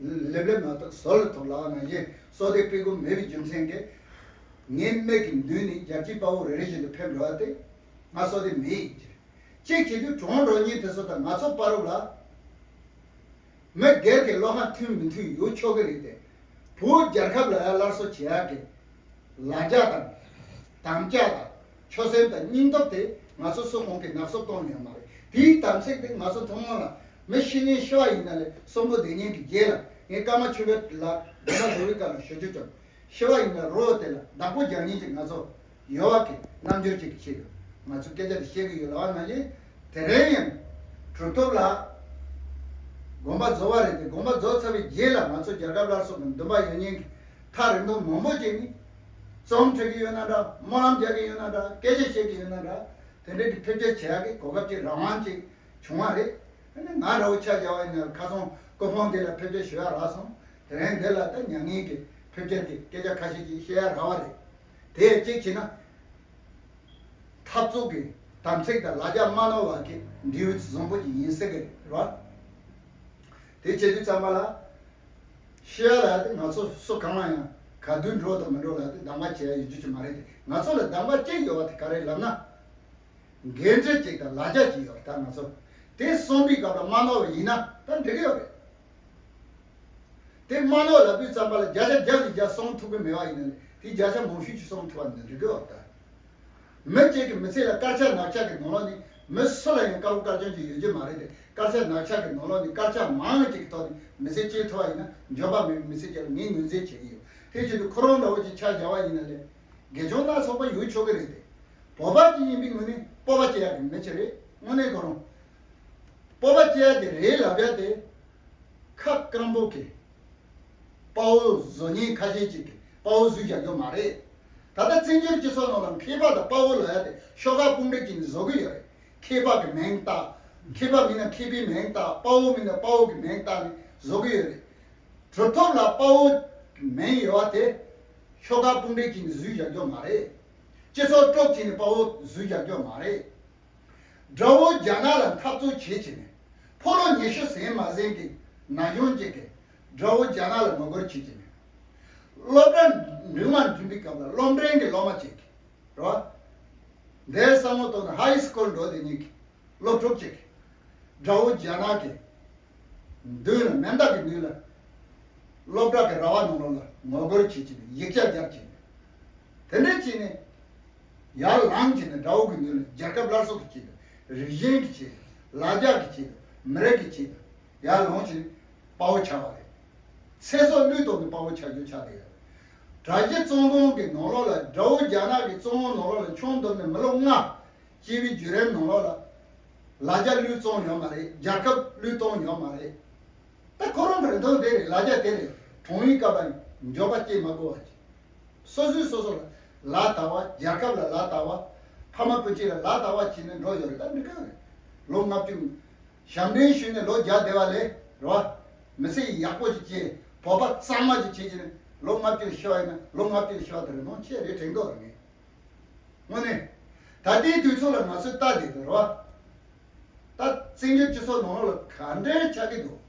ལེབ་ལེབ་མ་ཐུག་ཟོར་ལ་ཐུག་ལབ་པ་ནང་བཞིན་བསོད་བདེ་དཔྲལ་གོ་མེད་པའི་རྒྱུ་མཚན་གྱིས་ངའི་མིག་གི་མདུན་ནས་རྒྱལ་གཅེས་དཔའ་བོ་རེ་རེ་བཞིན་དུ་ཕེབས་འགྲོ་བ་དེ་ང་བསོད་བདེ་མེད་ཡིན་གྱི་རེད། གཅིག་བྱེད་དུས་གྲོངས་འགྲོ་མཁན་དེ་ཚོ་དང་ང་ཚོ་བར་ལ། མི་སྒེར་གྱི་བློ་ཁ་མཐུན་མི་མཐུན་ཡོད་ཆོག་གི་རེད་དེ། བོད་རྒྱལ་ཁབ་ལ་ཡ་སླར་གསོ་བྱེད་ཡག་གི་ལ་རྒྱ་དང་། དམ་བཅའ་དང་། ཆོད་སེམས་དང་སྙིང་སྟོབས་དེ་ང་ཚོ་སུ་གང་གིས་ནག་སུབ་གཏོང་ཡོད་མ་རེད། དེའི་དམ་ཚིག་དེ་ང་ཚོ་ཐུན་མོང་ལ་མི་ཤི་ཉེན་ཤི་བ་ཡིན་ན་ལས་གསོན་པོ་བསྡད་ཉེན་གྱི་རྗེས་ལ་ངས་ཀརྨ་ཆོས་འཕེལ་ལགས་དགོངས་པ་རྫོགས་པའི་སྐབས་ལ་ཞུ་རྒྱུ་བྱུང་། ཤི་བ་ཡིན་ན་རོ་དེ་ལ་བདག་པོ་རྒྱག་ཉེན་གྱི་ང་ཚོ་ཡོད་པ་གི་རྣམ་འགྱུར་ཅིག་གི་ཆེད་དུ་ང་ཚོ་སྐད་ཆ་དེ་བཤད་ཀྱི་ཡོད་ལབ་པ་ནང་བཞིན། དེ་རིང་ཡང་གྲུབ་ཐོབ་ལགས་དགོངས་པ་རྫོགས་པ་རེད་དེ། དགོངས་པ་རྫོགས་ཚར་བའི་རྗེས་ལ་ང་ཚོ་རྒྱལ་ཁབ་སླར་གསོ་གི་འདུན་པ་ཡོད་མཁན་གྱི་ཐག་རིང་ཐུང་མང་པོ་ཅིག་ནི་རྩོམ་འབྲི་གི་ཡོད་ན་འདྲ། སྨོན་ལམ་རྒྱག་གི་ཡོད་ན་འདྲ། སྐད་ཆ་བཤད་ཀྱི་ཡོད་ན་འདྲ། དེ་འདྲའི་གི་ཕེབས་སྐྱེལ་བྱེད་ཡག་གི་གོ་སྐབས་ཅིག་རང་དབང་ཅིག་བྱུང་བ་རེད། ཨ་ནི་ང་འདྲ་བོ་ཆ་བཞག་པ་ཡིན་ན་ཁ་སང་སྐུ་ཕུང་འདི་ལ་ཕེབས་སྐྱེལ་ཞུ་ཡག་རག་སོང་། དེ་རིང་འདི་ལ་ད་མྱ་ངན་གྱི་ཕེབས་སྐྱེལ་གྱི་སྐད་ཆ་ཁ་ཤས་ཅིག་བཤད་ཡག་རག་པ་རེད། དེ་གཅིག་བྱས་ན། འཐབ་རྩོད་ཀྱི་དམ་ཚིག་དང་ལ་རྒྱ་མ་ནོར་བ་གི་འབྲས་བུ་བཟང་པོ་ཅིག་ཡིན་སྲིད་ཀྱི་རེད་བ། དེ་བྱེད་དུས་ཙམ་པ་ལ། ཤི་ཡ་ལ་དེ་ང་ཚོ་སུ་གང་ལ་ཡང་ག་དུས་འགྲོ་དང་མི་འགྲོ་ལ་དེ་གདམ་ག་བྱེད་ཡ་ཡོད་རྒྱུ་ཅིག་མ་རེད་དེ། ང་ཚོ་ལ་གདམ་ག་གཅིག་ཡོད་པ་དེ་ག་རེ་ལབ་ན། འགན་འཁྲི་གཅིག་དང་ལ་རྒྱ་གཅིག་ཡོད་རེད། ད་ང་ཚོ་དེ་གསུངས་པའི་སྐབས་ལ་མ་ནོར་བ་ཡིན་ན་ད་འགྲིག་གི་ཡོད་རེད། དེ་མ་ནོར་ལབ་དུས་ཙམ་པ་ལ་བརྒྱ་ཆ་བརྒྱ་ནས་བརྒྱ་གསུང་ཐུབ་ཀྱི་མེད་པ་ཡིན་ན་ནི་དེ་བརྒྱ་ཆ་མང་ཤོས་ཅིག་གསུང་ཐུབ་པ་ནི་འགྲིག་གི་ཡོད་རེད་ད། མི་གཅིག་གི་མི་ཚེ་ལ་དཀར་ཆག་ནག་ཆག་གི་ནང་ལོགས་ནས་མི་སུ་ལ་ཡང་དཀར་པོ་དཀར་རྐྱང་ཅིག་ཡོད་རྒྱུ་མ་རེད་དེ། དཀར་ཆག་ནག་ཆག་གི་ནང་ལོགས་ནས་དཀར་ཆག་མང་ཅིག་གི་ཐོག་ནས་མི་ཚེ་སྐྱེལ་ཐུབ་པ་ཡིན་ན་འགྱོད་པ་མེད་པའི་མི་ཚེ་སྐྱེལ་ལ་ངས་ངོས་འཛིན་བྱེད་ཀྱི་ཡོད། དེ་བྱེད་དུས་ཁོ་རང་འདྲ་བོ་ཅིག་ཆ་བཞག་པ་ཡིན་ན་ལས་དགེ་སྦྱོང་སྣ་ཚོགས་པ་ཡོད་ཆོག་གི་རེད་དེ། བོད་པ་ཅིག་ཡིན་པའི་ངོས་ནས་སྤོབས་པ་སྐྱེ་ཡག་གི་མི་ཅིག་རེད། དངོས་གནས་ཁོ་རང་སྤོབས་པ་སྐྱེ་ཡག་གི་རེད་ལབ་ཡ་དེ། ཁ་སྐམ་པོ་གི་དཔའ་བོ་བཟོ་མཁན་ཁ་ཤས་ཅིག་གིས་དཔའ་བོ་བཟོས་བཞག་རྒྱུ་མ་རེད། ད་ལྟ་བཙན་བྱོལ་སྤྱི་ཚོགས་ནང་ལ་མཁས་པ་དང་དཔའ་བོ་ལབ་ཡ་དེ་ཤོག་ཁག་དཔུང་སྒྲིག་བྱས་ནས་བཟོ་གི་ཡོད་རེད། མཁས་པ་གི་མིང་བཏགས། མཁས་པ་མིན་ན་མཁས་པའི་མིང་བཏགས། དཔའ་བོ་མིན་ན་དཔའ་བོ་གི་མིང་བཏགས་ནས་བཟོ་གི་ཡོད་རེད། གྲུབ་ཐོབ་ལ་དཔའ་བོ་གི་མིང་ཡོད་པ་དེ་ཤོག་ཁག་དཔུང་སྒྲིག་བྱས་ནས་བཟོས་བཞག་རྒྱུ་མ་རེད། སྤྱི་ཚོགས་དཀྲུག་བྱས་ནས་དཔའ་བོ་བཟོས་བཞག་རྒྱུ་མ་རེད། དགྲ་བོ་རྒྱ་ནག་ལ་འཐབ་རྩོད་བྱེད་བྱས་ནས་ཕོ་ལོ་ཉི་ཤུ་ཟིན་མ་ཟིན་གྱི་ན་གཞོན་གཅིག་གིས་དགྲ་བོ་རྒྱ་ནག་ལ་ངོ་རྒོལ་བྱེད་བྱས་ནས་སློབ་གྲྭ་འགྲིམ་མ་འགྲིམ་པའི་སྐབས་ལ་སློབ་འབྲིང་གི་སློབ་མ་གཅིག་གིས་རེད་བ། འདིར་བསམ་བློ་གཏོང་ན་ཧའི་སི་ཀུལ་འགྲོ་དེ་གཉིས་ཀྱིས་སློབ་ཕྲུག་གཅིག་གིས་དགྲ་བོ་རྒྱ་ནག་གི་མདུན་ལ་མེ་མདའ་གི་མདུན་ལ་སློབ་གྲྭ་གི་ར་བ་ནང་ལོགས་ལ་ངོ་རྒོལ་བྱེད་བྱས་ནས་ཡིག་ཆ་སྦྱར་བྱས་ནས་དེ་འདྲ་བྱས་ནས། ཡར་ལངས་བྱས་ནས་དགྲ་བོ་གི་མདུན་ལ་རྒྱལ་ཁབ་སླར་གསོ་གི་ཆེད་དུ། རིག་གཞུང་གི་ཆེད་དུ། ལ་རྒྱ་གི་ཆེད་དུ། མི་རིགས་ཀྱི་ཆེད་དུ། ཡར་ལངས་བྱས་ནས་དཔའ་བོ་ཆགས་པ་རེད། ཚེ་སྲོག་བློས་གཏོང་ནས་དཔའ་བོ་ཆགས་རྒྱུ་ཆགས་བསྡད་ཡོད། དྲ་རྒྱའི་བཙོན་ཁང་གི་ནང་ལོགས་ལ་དགྲ་བོ་རྒྱ་ནག་གི་བཙོན་ཁང་ནང་ལོགས་ལ་ཆང་འཐུང་ནས་མི་ལོ་ལྔ་སྐྱེས་པའི་བརྒྱུད་རིམ་ནང་ལོགས་ལ། ལ་རྒྱ་བློས་གཏོང་ཡོད་མ་རེད། རྒྱལ་ཁབ་བློས་གཏོང་ཡོད་མ་རེད། ད་ཁོ་རང་གི་རིན་ཐང་དེ་རེད། ལ་རྒྱ་དེ་རེད། གྲོངས་པའི་སྐབས་ལ་འགྱོད་པ་སྐྱེ་མ་དགོས་པ་ཅིག་སོ་སོས་སོ་སོ་ལ་ལག་བརྡབ་པ། རྒྱལ་ཁབ་ལ་ལག་བརྡབ་པ། ཕ་མ་སྤུན་མཆེད་ལ་ལག་བརྡབ་པ་བྱས་ནས་འགྲོ་ཡོད་རེད། ད་འགྲིག་གི་རེད། ལོ་ལྔ་བཅུ། ཞབས་འདྲེན་ཞུས་ནས་ལོ་བརྒྱ་བསྡད་པ་ལས་རེད་བ། མི་ཚེ་ཡག་པོ་ཅིག་སྐྱེལ། བོད་པ་གཙང་མ་ཅིག་བྱེད་ཀྱི་ནས་ལོ་ལྔ་བཅུ་ཤི་བ་ཡིན་ན་ལོ་ལྔ་བཅུ་ཤི་བ་དེ་རིན་ཐང་ཆེ་རེད་དྲན་གི་ཡོད་རེད། དངོས་གནས། ད་ལྟའི་དུས་ཚོད་ལ་ང་ཚོས་ལྟ་བསྡད་དགོས་རེད་བ། ད་བཙན་བྱོལ་སྤྱི་ཚོགས་ནང་ལོགས་ལ་ག་འདྲའི་ཆགས་ཀྱི་འདུག་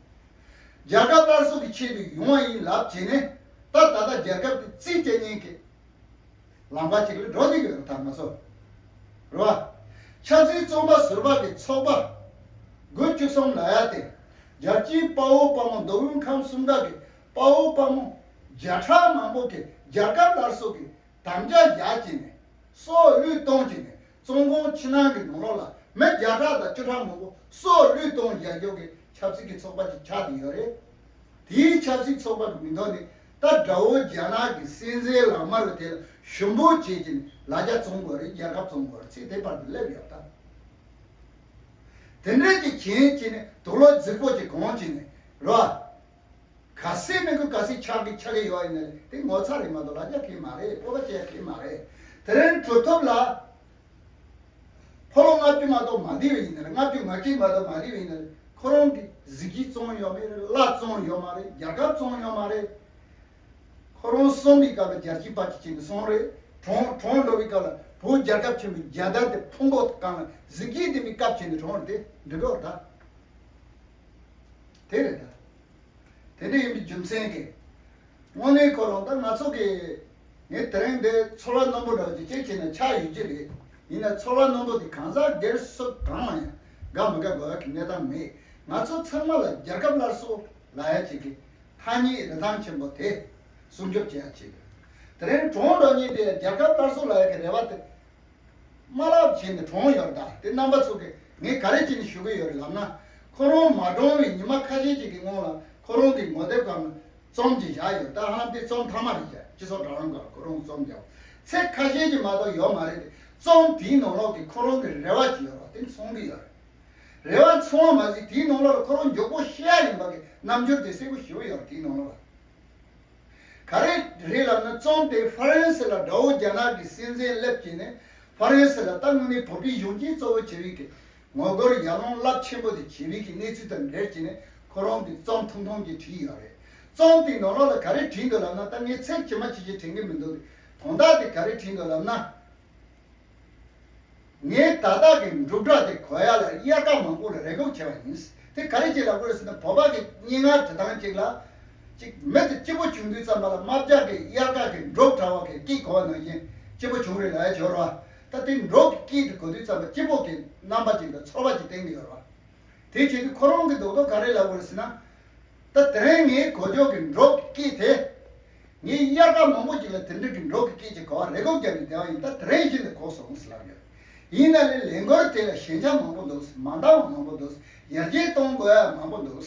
རྒྱལ་ཁབ་སླར་གསོ་གི་ཆེད་དུ་ཡོང་བ་ཡིན་ལབ་བྱས་ནས་ད་ད་ལྟ་རྒྱལ་ཁབ་དེ་རྩིས་སྤྲད་མཁན་གྱི་ལམ་ཁ་ཅིག་ལ་འགྲོ་བསྡད་ཀྱི་ཡོད་རེད། ད་ང་ཚོ་རེད་བ། ཆབ་སྲིད་བཙོན་པ་ཟུར་པ་གི་ཚོགས་པ་དགུ་བཅུ་གསུམ་ལབ་ཡ་དེ། རྒྱལ་སྤྱིའི་དཔའ་བོ་དཔའ་མོ་མདོ་དབུས་ཁམས་གསུམ་ཀ་གི་དཔའ་བོ་དཔའ་མོ་བརྒྱ་ཕྲག་མང་པོ་གི་རྒྱལ་ཁབ་སླར་གསོ་གི་དམ་བཅའ་བཞག་བྱས་ནས་སྲོག་བློས་གཏོང་བྱས་ནས་བཙོན་ཁང་ཕྱི་ནང་གི་ནང་ལོགས་ལ་མི་བརྒྱ་ཕྲག་དང་བཅུ་ཕྲག་མང་པོ་སྲོག་བློས་གཏོང་བཞག་རྒྱུ་གི་ཆབ་སྲིད་ཀྱི་ཚོགས་པ་ཅིག་ཆགས་བསྡད་ཡོད་རེད། དེའི་ཆབ་སྲིད་ཚོགས་པ་གི་མིང་ཐོག་ནས་ད་དགྲ་བོ་རྒྱ་ནག་གི་སྲིད་འཛིན་ལག་དམར་བ་དེ་ལ་ཞུ་འབོད་བྱེད་ཀྱིན་ལ་རྒྱ་བཙོང་དགོས་རེད། རྒྱལ་ཁབ་བཙོང་དགོས་རེད། ཚིག་དེ་བར་དུ་སླེབས་ཡོད་ད། དེ་འདྲས་ཀྱི་གྱེན་བྱས་ནས་དུག་ལོག་རྫིག་པོ་ཅིག་གང་བྱས་ནས་རོ། ག་སྲིད་མི་དགོས་ག་སྲིད་ཆགས་ཀྱི་ཆགས་ཀྱི་ཡོད་ཡིན་ན་དེ་ངོ་ཚ་རེད་མ་གཏོགས་ལ་རྒྱ་གི་མ་རེད། སྤོབས་པ་སྐྱེ་གི་མ་རེད། དེ་རིང་གྲུབ་ཐོབ་ལ། ཕོ་ལོ་ལྔ་བཅུ་མ་གཏོགས་མ་བསྡད་པ་ཡིན་ན་ལྔ་བཅུ་ང་གཅིག་མ་གཏོགས་མ་བསྡད་པ་ཡིན་ན་ཁོ་རང་གི་གཟི་བརྗིད་བཙོང་ཡོད་མ་རེད། བླ་བཙོང་ཡོད་མ་རེད། རྒྱལ་ཁབ་བཙོང་ཡོད་མ་རེད། ཁོ་རང་གསོན་པའི་སྐབས་ལ་རྒྱལ་གཅེས་དཔའ་གཅེས་བྱས་ནས་སོང་རེད། གྲོངས་གྲོངས་འགྲོ་བའི་སྐབས་ལ་བོད་རྒྱལ་ཁབ་ཆེན་པོའི་རྒྱལ་དར་དེ་ཕུང་པོ་སྒང་ལ་གཟི་བརྗིད་ལྡན་པའི་སྐབས་བྱས་ནས་གྲོངས་རེད། དེ་འགྲིག་གི་རེད་ད། དེ་རེད་ད། དེ་འདྲ་ཡིན་པའི་རྒྱུ་མཚན་གྱིས། དངོས་གནས་ཁོ་རང་ད་ང་ཚོ་གི་ངས་དེ་རིང་འདི་ཚོར་བ་རྣོན་པོ་འདྲ་བོ་ཅིག་ཅིག་བྱས་ན་ཆགས་ཡོད་ཀྱི་རེད། ཡིན་ན་ཚོར་བ་རྣོན་པོ་དེ་གང་ཟག་སྒེར་སུ་གང་ལ་ཡང་དགའ་མི་དགའ་དགོས་ཡག་གི་གནས་སྟངས་མེད། ང་ཚོ་ཚང་མ་ལ་རྒྱལ་ཁབ་སླར་གསོ་ལབ་ཡག་ཅིག་གི་ཐ་སྙད་རིན་ཐང་ཆེན་པོ་དེ་སྲུང་སྐྱོབ་བྱེད་ཡག་ཆེད་དུ། དེ་རིང་གྲོངས་འགྲོ་མཁན་དེ་རྒྱལ་ཁབ་སླར་གསོ་ལབ་ཡག་གི་རེ་བ་དེ། མ་ལབ་བྱས་ནས་གྲོངས་ཡོད་རེད་ད། དེ་རྣམ་པ་ཚོ་གིས་ངས་ག་རེ་བྱས་ནས་ཞུ་གི་ཡོད་རེད་ལབ་ན། ཁོ་རང་མ་གྲོངས་པའི་ཉི་མ་ཁ་ཤས་ཅིག་གི་སྔོན་ལ་ཁོ་རང་གི་ངོ་དེབ་སྒང་ལ་རྩོམ་ཅིག་བཞག་ཡོད། ད་ཧ་ལམ་དེ་རྩོམ་མཐའ་མ་རེད་བཞག་སྤྱི་ཚོགས་དྲ་ལམ་སྒང་ལ་ཁོ་རང་རྩོམ་བརྒྱབ། ཚིག་ཁ་ཤས་ཅིག་མ་གཏོགས་ཡོད་མ་རེད་དེ། རྩོམ་དེའི་ནང་ལོགས་ཀྱི་ཁོ་རང་གི་རེ་བ་ཅིག་ཡོད་རེད་བ། དེ་ཚང་གི་ཡོད་རེད། རེ་བ་ཚང་བ་མ་ཟད་དེའི་ནང་ལོགས་ལ་ཁོ་རང་མགྱོགས་པོ་ཤི་ཡ་ཡིན་པ་གི་རྣམ་འགྱུར་དེ་གསལ་པོ་ཞེ་པོ་ཡོད་རེད་དེའི་ནང་ལོགས་ལ། ག་རེ་རེད་ལབ་ན་རྩོམ་དེ་ཧྥ་རན་སི་ལ་དགྲ་བོ་རྒྱ་ནག་གི་སྲིད་འཛིན་སླེབས་ཀྱིན་ནས་ཧྥ་རན་སི་ལ་ད་དངོས་གནས་བོད་པའི་གཞོན་སྐྱེས་གཙོ་བོ་བྱེད་པའི་གི་ངོ་རྒོལ་ཡར་ཀླུང་རླབས་ཆེན་པོ་དེ་བྱེད་པའི་གི་གནས་ཚུལ་དང་འབྲེལ་གྱིན་ནས་ཁོ་རང་གི་རྩོམ་ཐུང་ཐུང་ཅིག་བྲིས་ཡོད་རེད། རྩོམ་དེའི་ནང་ལོགས་ལ་ག་རེ་བྲིས་འདུག་ལབ་ན་ད་ངས་ཚིག་ཇི་མ་ཇི་བཞིན་དྲན་གི་མི་འདུག་དོན་དག་དེ་ག་རེ་བྲིས་འདུག་ལབ་ན། ངས་ད་ལྟ་གི་འབྲུག་སྒྲ་དེ་གོ་ཡ་ལ་དབྱར་ཁ་མང་པོ་ལ་རེ་སྒུག་བྱས་པ་ཡིན། དེ་ག་རེ་བྱས་ལབ་དགོས་རེད་ཟེར་ན། བོད་པ་གི་སྙན་ངག་འབྲི་སྟངས་གཅིག་ལ། གཅིག་མི་དེ་སྐྱིད་པོ་བྱུང་དུས་ཙམ་པ་ལ་རྨ་བྱ་གི་དབྱར་ཁ་གི་འབྲོག་གྲྭ་བ་གི་སྐད་གོ་བ་ནང་བཞིན་སྐྱིད་པོ་བྱུང་རེད་ལབ་ཡ་ཅིག་ཡོད་རེད་བ། ད་དེ་འབྲོག་གི་སྐད་དེ་གོ་དུས་ཙམ་པ་སྐྱིད་པོ་གི་རྣམ་པ་ཅིག་དང་ཚོར་བ་ཅིག་སྟོན་གྱི་ཡོད་རེད་བ། དེ་བྱེད་དུས་ཁོ་རང་གི་རྡོག་རྡོག་ག་རེ་ལབ་དགོས་རེད་ཟེར་ན། ད་དེ་རིང་ངས་གོ་ཆོག་གི་འབྲོག་གི་སྐད་དེ། ངས་དབྱར་ཁ་མང་པོ་ཅིག་ལ་དེ་འདྲ་གི་འབྲོག་གི་སྐད་ཅིག་གོ་བ་རེ་སྒུག་བརྒྱབ་ནས་བསྡད་པ་ཡིན། ད་དེ་རིང་བཞིན་དུ་གོ་སོང་ཟེར་ལབ་ཡོད། ཡིན་ན་ལས་ལས་འགུལ་དེ་ལ་ཞན་ཆ་མང་པོ་འདུག་མ་འདང་བ་མང་པོ་འདུག་ཡར་རྒྱས་གཏོང་དགོས་ཡ་མང་པོ་འདུག་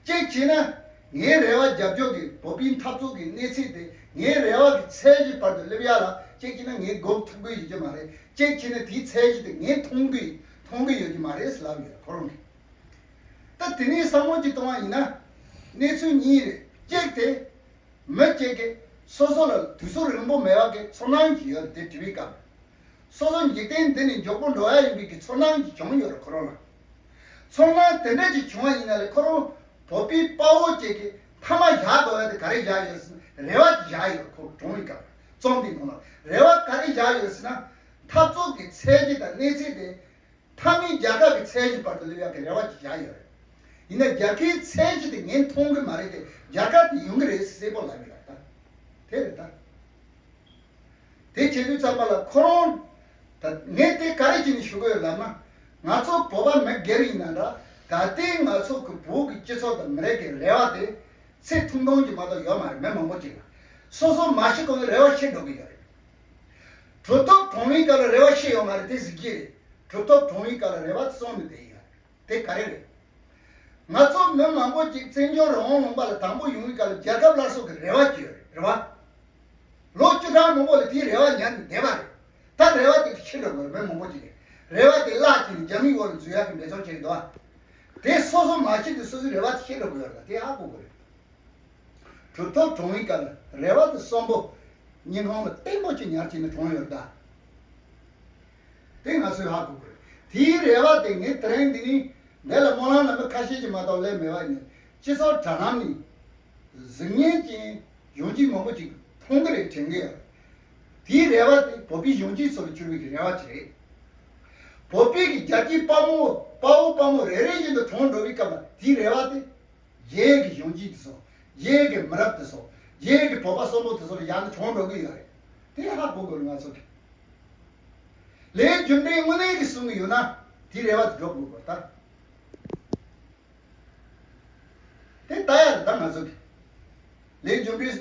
གཅིག་བྱས་ན། ངའི་རེ་བ་རྒྱབ་སྐྱོར་གྱི་བོད་པའི་འཐབ་རྩོད་ཀྱི་གནས་ཚད་དེ་ངའི་རེ་བ་གི་ཚད་གཞི་བར་དུ་སླེབས་ཡ་ལ་གཅིག་བྱས་ན་ངས་སྒུག་ཐུབ་ཀྱི་ཡོད་ཀྱི་མ་རེད། གཅིག་བྱས་ན་དེའི་ཚད་གཞི་དེ་ངས་མཐོང་གི་མཐོང་གི་ཡོད་ཀྱི་མ་རེད་ཟེར་ལབ་ཡོད་ཁོ་རང་གིས། ད་དེ་ནས་བསམ་བློ་ཅིག་གཏོང་བ་ཡིན་ན། གནས་ཚུལ་གཉིས་རེད། གཅིག་དེ། མི་གཅིག་གིས་སོ་སོ་ལ་དུས་ཚོད་རིང་པོ་མེད་པ་གི་ཚོར་སྣང་ཅིག་ཡོད་རེད། དེ་བྲིས་པའི་སྐབས། སོ་སོ་འཇིག་རྟེན་འདི་ནས་མགྱོགས་པོ་འགྲོ་ཡ་ཡིན་པའི་གི་ཚོར་སྣང་ཅིག་བྱུང་ཡོད་རེད་ཁོ་རང་ལ། ཚོར་སྣང་དེ་འདྲ་ཅིག་བྱུང་བ་ཡིན་ན་ལས་ཁོ་རང་བོད་པའི་དཔའ་བོ་གཅིག་གིས་མཐའ་མ་བཞག་དགོས་ཡ་དེ་ག་རེ་བཞག་ཡོད་ཟེར་ན། རེ་བ་ཅིག་བཞག་ཡོད་རེད། ཁོ་གྲོངས་པའི་སྐབས་རྩོམ་དེའི་ནང་ལ་རེ་བ་ག་རེ་བཞག་ཡོད་ཟེར་ན། འཐབ་རྩོད་ཀྱི་ཚད་གཞི་དང་གནས་ཚད་དེ། མཐའ་མའི་རྒྱལ་ཁབ་ཀྱི་ཚད་གཞི་བར་དུ་སླེབས་ཡག་གི་རེ་བ་ཅིག་བཞག་ཡོད་རེད། ཡིན་ན་རྒྱལ་ཁའི་ཚད་གཞི་དེ་ངས་མཐོང་གི་མ་རེད་དེ། རྒྱལ་ཁ་དེ་ཡོང་གི་རེད་གསལ་པོ་ལབ་ཡོད་རེད་ད། དེ་རེད་ད། དེ་བྱེད་དུས་ཙམ་པ་ལ་ཁོ་རང་། ད་ངས་དེ་ག་རེ་བྱས་ནས་ཞུ་གི་ཡོད་ལབ་ན། ང་ཚོ་བོད་པ་མི་སྒེར་ཡིན་ན་འདྲ། ད་ལྟའི་ང་ཚོ་གི་བོད་ཀྱི་སྤྱི་ཚོགས་དང་མི་རིགས་ཀྱི་རེ་བ་དེ་ཚད་ཐུང་ཐུང་ཅིག་མ་གཏོགས་ཡོད་མ་རེད། མི་མང་པོ་ཅིག་ལ་སོ་སོ་མ་ཤི་གོང་ནས་རེ་བ་ཤི་འགྲོ་གི་ཡོད་རེད། གྲུབ་ཐོབ་གྲོངས་པའི་སྐབས་ལ་རེ་བ་ཤི་ཡོད་མ་རེད་དེ་ཟེར་གྱི་རེད། གྲུབ་ཐོབ་གྲོངས་པའི་སྐབས་ལ་རེ་བ་གསུངས་ནས་བསྡད་ཡོད་རེད། དེ་ག་རེ་རེད། ང་ཚོ་མི་མང་པོ་ཅིག་བཙན་བྱོལ་རང་དབང་ལུང་པ་ལ་དང་པོ་ཡོང་བའི་སྐབས་ལ་རྒྱལ་ཁབ་སླར་གསོ་གི་རེ་བ་བཅོལ་རེད། རེད་བ། ལོ་བཅུ་ཕྲག་མང་པོ་ལ་དེའི་རེ་བ་ཉར་ནས་བསྡད་པ་རེད། ད་རེ་བ་དེ་ཤི་འགྲོ་དགོས་རེད། མི་མང་པོ་ཅིག་གིས་རེ་བ་དེ་བརླག་བྱས་ནས་རྒྱ་མིའི་འོག་ལ་འཛུལ་ཡག་གི་འབད་བརྩོན་བྱེད་ཀྱི་འདུག་ཨ། དེ་སོ་སོ་མ་ཤི་དུས་སོ་སོའི་རེ་བ་དེ་ཤི་འགྲོ་དགོས་ཡོད་རེད། ད་དེ་ཧ་གོ་དགོས་རེད། གྲུབ་ཐོབ་གྲོངས་པའི་སྐབས་ལ་རེ་བ་དེ་གསོན་པོ་སྙིང་ཁོང་ལ་བརྟན་པོ་ཅིག་ཉར་བྱས་ནས་གྲོངས་ཡོད་རེད་ད། དེ་ང་ཚོས་ཧ་གོ་དགོས་རེད། དེའི་རེ་བ་དེ་ངས་དེ་རིང་འདི་ནས་འདི་ལ་སྨོན་ལམ་ལ་མི་ཁ་ཤས་ཀྱིས་མ་གཏོགས་སླེབས་མེད་པ་ཡིན། སྤྱི་ཚོགས་དྲ་ལམ་ནས་གཟིགས་ཉན་ཅན་གཞོན་སྐྱེས་མང་པོ་ཅིག་མཐོང་གི་རེད། དྲན་གི་ཡོད། དེའི་རེ་བ་དེ་བོད་པའི་གཞོན་སྐྱེས་ཚོ་ལ་བཅོལ་བའི་གི་རེ་བ་ཅིག་རེད། བོད་པའི་གི་རྒྱལ་གཅེས་དཔའ་མོ་དཔའ་བོ་དཔའ་མོ་རེ་རེ་བཞིན་དུ་གྲོངས་འགྲོ་བའི་སྐབས་ལ་དེའི་རེ་བ་དེ། རྒྱའི་གི་གཞོན་སྐྱེས་དེ་ཚོ། རྒྱའི་གི་མི་རབས་དེ་ཚོ། རྒྱའི་གི་བོད་པ་གསོན་པོ་དེ་ཚོ་ལ་ཡང་ན་གྲོངས་འགྲོ་གི་ཡོད་རེད། དེ་ཧ་གོ་དགོས་རེད་ང་ཚོ་གི། ལས་རྒྱུ་འབྲས་དངོས་གནས་ཀྱི་གསུང་གི་ཡོད་ན་དེའི་རེ་བ་དེ་སྒྲུབ་དགོས་པར་ལྟ། དེ་ལྟ་ཡ་རེད་ད་ང་ཚོ་གི། ལས་རྒྱུ་འབྲས།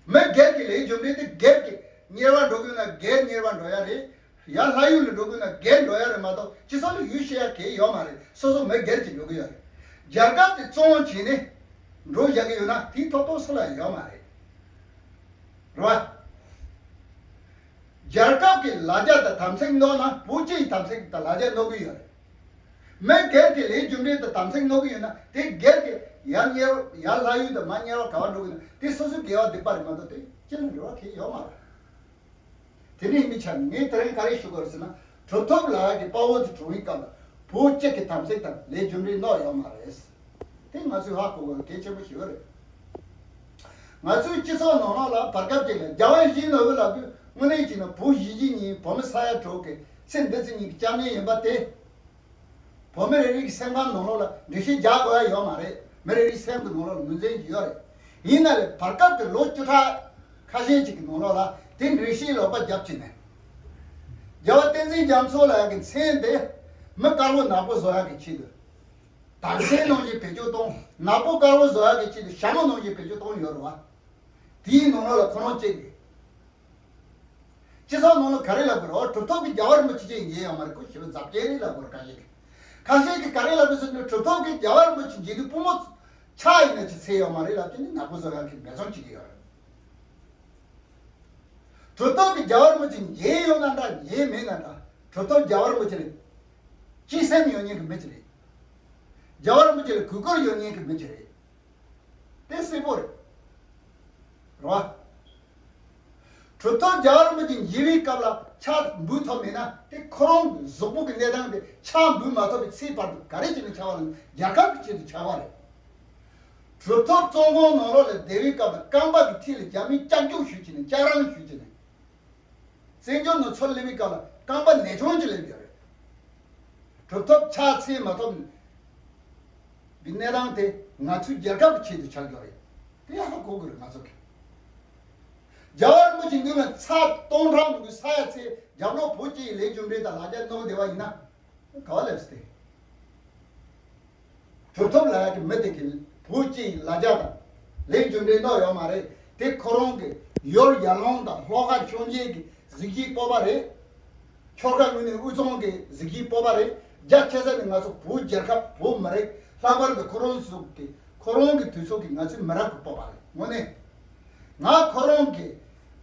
མི་སྒེར་གྱི་ལས་རྒྱུ་འབྲས་དེ་སྒེར་གྱི་གཉེར་བ་འགྲོ་དགོས་ན་སྒེར་གཉེར་བ་འགྲོ་ཡ་རེད། ཡར་ལྷ་ཡུལ་ལ་འགྲོ་དགོས་ན་སྒེར་འགྲོ་ཡ་རེད་མ་གཏོགས་སྤྱི་ཚོགས་ལ་ཡུལ་ཤེས་ཡ་གལ་ཡོད་མ་རེད། སོ་སོ་མི་སྒེར་གྱིས་འགྲོ་གི་ཡོད་རེད། རྒྱལ་ཁབ་དེ་བཙོང་བྱས་ནས་འགྲོ་བཞག་གི་ཡོད་ན་དེའི་ཐོབ་ཐང་སུ་ལ་ཡང་ཡོད་མ་རེད། རེད་བ། རྒྱལ་ཁབ་ཀྱི་ལ་རྒྱ་དང་དམ་ཚིག་མནོ་ན་བོད་སྤྱི་ཡི་དམ་ཚིག་དང་ལ་རྒྱ་མནོ་གི་ཡོད་རེད། མི་སྒེར་གྱི་ལས་རྒྱུ་འབྲས་དང་དམ་ཚིག་མནོ་གི་ཡོད་ན་དེ་སྒེར་གྱི་ཡར་གཉེར་ཡར་ལྷ་ཡུལ་དང་མར་གཉེར་བ་ག་བ་འགྲོ་གི་ཡོད་ན་དེ་སོ་སོའི་དགེ་བ་སྡིག་པ་རེད་མ་གཏོགས་དེ་སྤྱི་ལ་འབྲེལ་བ་གང་ཡང་ཡོད་མ་རེད། དེ་འདྲ་ཡིན་པའི་ཆ་ནས་ངས་དེ་རིང་ག་རེ་ཞུ་དགོས་རེད་ཟེར་ན། གྲུབ་ཐོབ་ལགས་ཀྱི་དཔའ་བོ་དེ་གྲོངས་པའི་སྐབས་ལ་བོད་སྤྱི་གི་དམ་ཚིག་དང་ལས་རྒྱུ་འབྲས་མནོ་ཡོད་མ་རེད། དེ་ང་ཚོས་ཧ་གོ་དགོས་གལ་ཆེན་པོ་ཞིག་རེད། ང་ཚོའི་སྤྱི་ཚོགས་ནང་ལོགས་ལ་བར་སྐབས་ཅིག་ལ་རྒྱལ་བ་ཡིད་བཞིན་ནོར་བུ་ལགས་ཀྱིས་དངོས་གནས་བྱས་ན་བོད་གཞིས་བྱེས་གཉིས་བོད་མི་ས་ཡ་དྲུག་གི་ཚེ་འདི་ཚེ་གཉིས་ཀྱི་སྐྱབས་གནས་ཡིན་པ་དེ། བོད་མི་རེ་རེ་གི་སེམས་ཁམས་ནང་ལོགས་ལ་འགྲེལ་བཤད་རྒྱག་དགོས་ཡ་ཡོད་མ་རེད། མི་རེ་རེའི་སེམས་ཀྱི་ནང་ལོགས་ལ་ངོས་འཛིན་གྱི་ཡོད་རེད། ཡིན་ན་ལས་བར་སྐབས་ཀྱི་ལོ་བཅུ་ཕྲག་ཁ་ཤས་ཅིག་གི་ནང་ལོགས་ལ་དེ་འགྲེལ་བཤད་ལོག་པ་བརྒྱབ་ཕྱིན་ནས། རྒྱལ་བ་བསྟན་འཛིན་རྒྱ་མཚོ་ལགས་ཀྱི་མཚན་དེ་མི་དཀར་པོ་ནག་པོ་བཟོ་ཡག་གི་ཆེད་དུ། དར་ཆེན་ནང་བཞིན་བེད་སྤྱོད་གཏོང་། ནག་པོ་དཀར་པོ་བཟོ་ཡག་གི་ཆེད་དུ་ཞྭ་མོ་ནང་བཞིན་བེད་སྤྱོད་གཏོང་ཡོད་རེད་བ། དེའི་ནང་ལོགས་ལ་ཁོ་རང་གཅིག་རེད། སྤྱི་ཚོགས་ནང་ལ་ག་རེ་ལབ་དགོས་རེད། གྲུབ་ཐོབ་ཀྱིས་རྒྱལ་བ་རིན་པོ་ཆེ་ཅིག་མཇལ་ཡོད་མ་རེད། ཁོ་ཞེ་པོ་འཛབ་རྒྱལ་རེད་ལབ་དགོས་རེད། ཁ་ཤས་ཀྱིས། ཁ་ཤས་ཀྱིས་ག་རེ་ལབ་དགོས་ཟེར་ན་གྲུབ་ཐོབ་ཀྱིས་རྒྱལ་བ་རིན་པོ་ཆེ་མཇལ་དུས་པུས་མོ་ཆག་ཡིན་ན་ཅིག་འཚོལ་ཡོད་མ་རེད་ལབ་བྱས་ནས་ནག་པོ་བཟོ་ཡག་གི་འབད་བརྩོན་བྱེད་ཀྱི་ཡོད་རེད། གྲུབ་ཐོབ་ཀྱིས་རྒྱལ་བ་རིན་པོ་ཆེ་མཇལ་ཡོད་ན་འདྲ་མཇལ་མེད་ན་འདྲ། གྲུབ་ཐོབ་རྒྱལ་བ་རིན་པོ་ཆེ་ལ་སྤྱི་སེམས་ཡོད་མཁན་གྱི་མི་ཅིག་རེད། རྒྱལ་བ་རིན་པོ་ཆེ་ལ་གུས་བཀུར་ཡོད་མཁན་གྱི་མི་ཅིག་རེད། དེ་གསལ་པོ་རེད། རེད་བ། གྲུབ་ཐོབ་རྒྱལ་བ་རིན་པོ་ཆེ་མཇལ་བའི་སྐབས་ལ་ཕྱག་འབུལ་ཐུབ་མེད་ན་དེ་ཁོ་རང་གི་གཟུགས་པོ་གི་གནས་སྟངས་དེ་ཕྱག་འབུལ་མ་ཐུབ་པའི་ཚེ་བར་དུ་ག་རེ་བྱས་ནས་ཆགས་པ་ལ་རྒྱལ་ཁབ་ཀྱི་ཆེད་དུ་ཆགས་པ་རེད། གྲུབ་ཐོབ་བཙོན་ཁང་ནང་ལོགས་ལ་བསྡད་པའི་སྐབས་ལ་རྐང་པ་གི་མཐིལ་ལ་རྒྱ་མིས་ལྕགས་རྒྱུག་གཞུས་བྱས་ནས་ལྕགས་རང་གཞུས་བྱས་ནས། བཙན་བྱོལ་ནང་ཚུར་སླེབས་པའི་སྐབས་ལ་རྐང་པ་ནད་མཆོང་ཅིག་སླེབས་ཡོད་རེད། གྲུབ་ཐོབ་ཕྱག་འཚལ་མ་ཐུབ་ནས། གི་གནས་སྟངས་དེ་ང་ཚོའི་རྒྱལ་ཁབ་ཀྱི་ཆེད་དུ་ཆགས་ཡོད་རེད། དེ་ཡང་ཧ་གོ་དགོས་རེད་ང་ཚོ་གི། རྒྱལ་བ་རིན་པོ་ཆེ་མདུན་ལ་ཚར་སྟོང་ཕྲག་མང་པོའི་ས་ཡ་ཚེ་རྒྱབ་ལོགས་བོད་སྤྱི་ཡི་ལས་རྒྱུ་འབྲས་དང་ལ་རྒྱ་གནང་བསྡད་པ་ཡིན་ན། ག་བ་ལེབས་ཏེ། གྲུབ་ཐོབ་ལབ་ཡག་གི་མི་དེ་གི་བོད་སྤྱི་ཡི་ལ་རྒྱ་དང་ལས་རྒྱུ་འབྲས་གནང་ཡོད་མ་རེད། དེ་ཁོ་རང་གི་ཡུལ་ཡར་ཀླུང་དང་ལྷོ་ཁ་ཕྱོགས་འགྱེད་ཀྱི་གཟི་བརྗིད་སྤོབས་པ་རེད། ཁྱོ་ག་དངོས་གནས་དབུས་གཙང་གི་གཟི་བརྗིད་སྤོབས་པ་རེད། རྒྱ་ཆེ་ས་ནི་ང་ཚོ་བོད་རྒྱལ་ཁབ་བོད་མི་རིགས་ལྷག་པར་དུ་ཁོ་རང་ཚོ་གི་ཁོ་རང་གི་དུས་ཚོད་ཀྱི་ང་ཚོའི་མི་རབས་ཀྱི་སྤོབས་པ་རེད། དངོས་གནས་ང་ཁོ་རང་གི་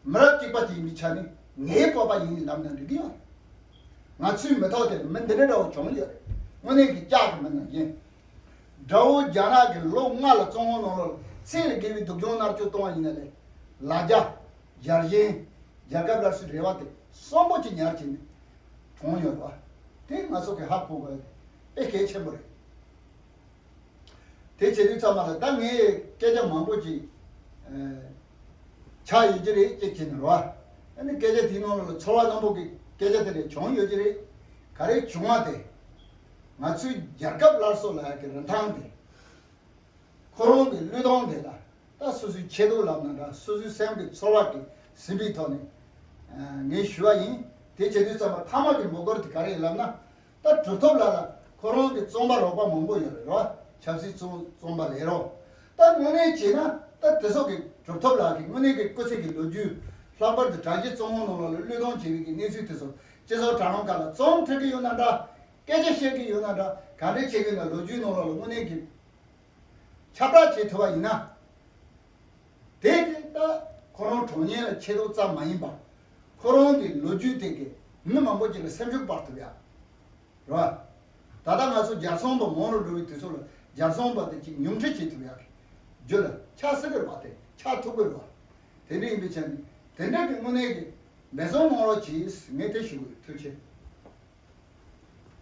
མི་རབས་གཅིག་པ་ཅིག་ཡིན་པའི་ཆ་ནས་ངའི་སྤོབས་པ་ཡིན་ལབ་ན་འགྲིག་གི་ཡོད། ང་ཚོའི་མི་ཐོག་དེར་མི་འདི་འདྲ་འདྲ་བོ་བྱུང་ཡོད་རེད། དངོས་གནས་ཀྱི་ལྕགས་ཀྱི་མི་ནང་བཞིན། དགྲ་བོ་རྒྱ་ནག་གིས་ལོ་ལྔ་ལ་བཙོན་འོག་ནང་ལོགས་ཚེ་ལས་བརྒལ་བའི་སྡུག་སྦྱོང་མནར་གཅོད་གཏོང་བ་ཡིན་ན་ལས། ལ་རྒྱ། རྒྱལ་ཞེན། རྒྱལ་ཁབ་སླར་གསོའི་རེ་བ་དེ་གསོན་པོ་ཅིག་ཉར་བྱས་ནས་གྲོངས་ཡོད་པ། དེ་ང་ཚོ་གི་ཧ་གོ་དགོས་ཡ་དེ་དཔེ་གལ་ཆེན་པོ་རེད། དེ་བྱེད་དུས་ཚང་མ་ལ་ད་ངས་སྐད་ཆ་མང་པོ་ཅིག་ཨ་ཆགས་ཡོད་ཀྱི་རེད་ཅེས་བྱས་ནས་རོ། ཨ་ནི་སྐད་ཆ་དེའི་ནང་ལ་ཚོར་བ་རྣོན་པོ་གི་སྐད་ཆ་དེ་འདྲ་བྱུང་ཡོད་ཀྱི་རེད། ག་རེ་བྱུང་བ་དེ། ང་ཚོའི་རྒྱལ་ཁབ་སླར་གསོ་ལབ་ཡག་གི་རིན་ཐང་དེ། ཁོ་རང་གི་བློས་གཏོང་དེ་ལ་ད་སོ་སོའི་ཆེ་མཐོང་ལབ་ན་འདྲ། སོ་སོའི་སེམས་ཀྱི་ཚོར་བ་གི་ཟིན་པའི་ཐོག་ནས་ཨ་ངས་ཞུ་བ་ཡིན། དེ་བྱེད་དུས་ཙམ་པ་མཐའ་མ་གི་འབོད་སྐུལ་དེ་ག་རེ་ཡིན་ལབ་ན། ད་གྲུབ་ཐོབ་ལགས་ལ་ཁོ་རང་གི་བཙོན་པ་རོགས་པ་མང་པོ་ཡོད་རེད་རོ། ཆབ་སྲིད་བཙོན་བཙོན་པ་ལས་རོགས། ད་དངོས་གནས་བྱས་ན་ད་དེ་ཚོ་གི་གྲུབ་ཐོབ་ལགས་ཀྱི་དངོས་གནས་ཀྱི་སྐུ་ཚེ་གི་ལོ་རྒྱུས། ལྷག་པར་དུ་གྲྭ་བཞི་བཙོན་འོག་ནང་ལོགས་ལ་བློས་གཏོང་བྱས་པའི་གི་གནས་ཚུལ་དེ་ཚོ་སྤྱི་ཚོགས་དྲ་ལམ་ཁག་ལ་རྩོམ་འབྲི་གི་ཡོད་ན་འདྲ། སྐད་ཆ་བཤད་ཀྱི་ཡོད་ན་འདྲ། ག་འདྲ་བྱེད་ཀྱི་ཡོད་ན་ལོ་རྒྱུས་ནང་ལོགས་ལ་དངོས་གནས་ཀྱི་ཁྱབ་བསྒྲགས་བྱེད་ཐུབ་པ་ཡིན་ན། དེ་དེ་ད་ཁོ་རང་གྲོངས་མཁན་ལ་ཆེ་མཐོང་ཙམ་མ་ཡིན་པར། ཁོ་རང་གི་ལོ་རྒྱུས་དེ་གིས་མི་མང་པོ་ཅིག་ལ་སེམས་ཤུགས་སྤར་ཐུབ་ཡ། རེད་བ། ད་ལྟ་ང་ཚོ་ཡར་སོང་པ་མང་རུ་འགྲོ་བའི་དུས་ཚོད་ལ་ཡར་སོང་པ་དེ་ཅིག་ཉུང་འཕྲི་བྱེད་ཐུབ་ཡ་གི་རྒྱུ་ལ་ཆགས་སྲིད་ཀྱི་རེད་བ། དེ་ཆགས་ཐུབ་ཀྱི་རེད་བ། དེ་འདྲ་ཡིན་པའི་ཆ་ནས་དེ་འདྲ་གི་དངོས་གནས་ཀྱི་འབད་བརྩོན་གནང་རོགས་གྱིས། ངས་དེ་ཞུ་དགོས། ཐུགས་རྗེ་ཆེ།